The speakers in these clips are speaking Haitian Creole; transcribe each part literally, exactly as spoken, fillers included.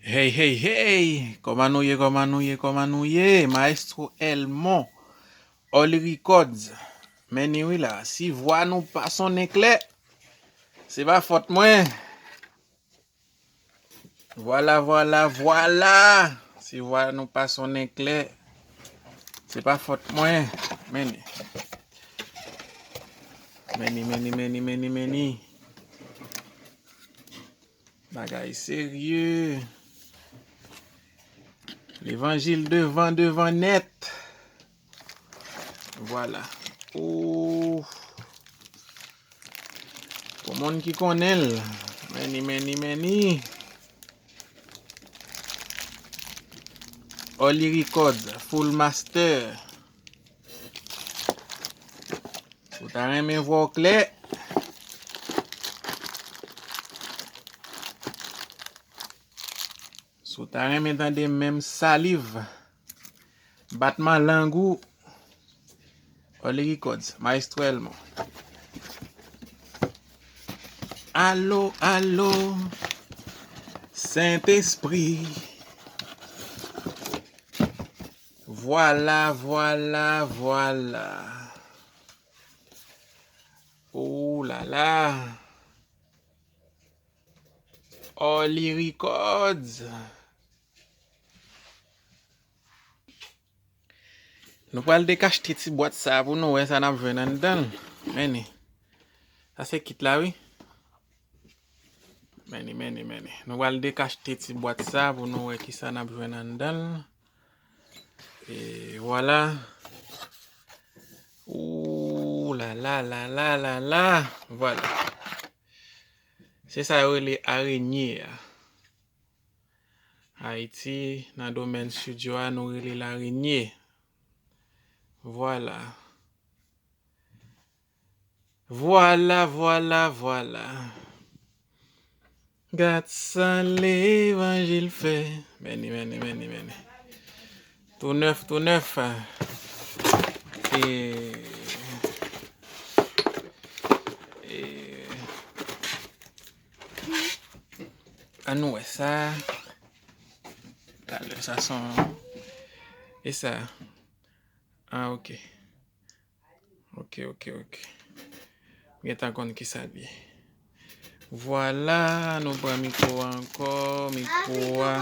Hey, hey, hey! Kòman nou ye, kòman nou ye, kòman nou ye? Maestro Elmon, Oli Records. Men ni wi la, si vwa nou pa sonnen klè, se pa fòt mwen. Vwala, vwala, vwala! Si vwa nou pa sonnen klè, se pa fòt mwen. Men ni. Men ni, men ni, men ni, men ni, men ni. Bagay serye. Levanjil devan, devan nèt. Vwala. Ou. Pou moun ki konnen l. Men ni, men ni, men ni. Oli Records, Full Master. Si w ta renmen vwa w klè, si w ta renmen tande menm saliv, batman lang ou, Oli Records, Maestro Elmon. Alo, alo, Sentespri. Vwala, vwala, vwala. Ou la la. Oli Records. Nou pral dekachte ti bwat sa pou nou wè sa n ap jwenn anndan l. Men ni. Sa se kit la, wi. Men ni, men ni, men ni. Nou pral dekachte ti bwat sa pou nou wè kisa n ap jwenn anndan l. E vwala. Ou la la la la la la. Vwala. Se sa yo rele arenye a. Ayiti, nan domèn studio a, nou rele l arenye. Vwala. Vwala, vwala, vwala. Gad sa levanjil fè. Men ni, men ni, men ni, men ni. Tou nèf, tou nèf. E, e, ann wè sa. Talè sa son. E sa. Ah, ok. Ok, ok, ok. M gentan konn kisa l ye. Vwala, nou pran mikwo a ankò, mikwo a.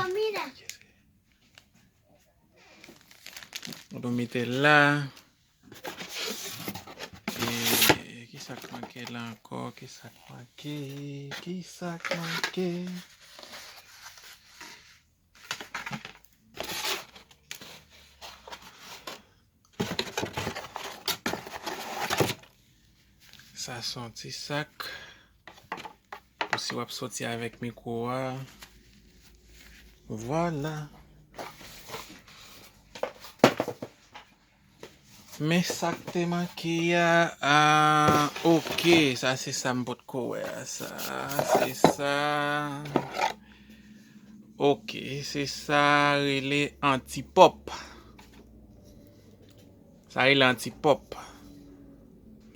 Nou mete l la. E kisa k manke la ankò? Kisa k manke? Kisa k manke? Sa se yon ti sak. Pou si w ap soti avèk mikwo a. Vwala. Men sa k te manke a, a, ok, sa se sa m potko wè a, sa se sa. Ok, se sa rele antipòp. Sa rele antipòp.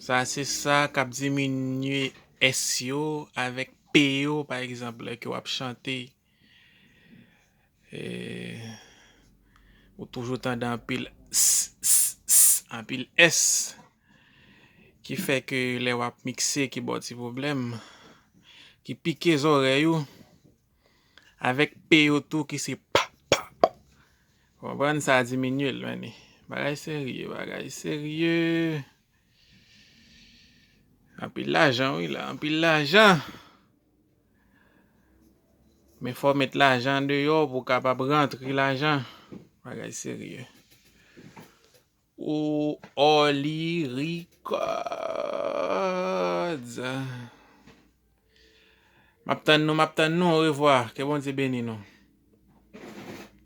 Sa se sa k ap diminye S yo avèk P yo, pa egzanp, lè ke w ap chante. E, ou toujou tande anpil s, s, s, anpil S, ki fè ke lè w ap mikse, ki ba w ti pwoblèm, ki pike zòrèy ou, avèk P yo tou, ki se pa, pa, pa. Konprann sa, diminye l, men ni. Bagay serye, bagay serye. Anpil lajan, wi, la, anpil lajan. Men fò w met lajan deyò pou w kapab rantre lajan. Bagay serye. Ou Oli Records. M ap tann nou, m ap tann nou. Orevwa. Ke Bondye beni nou.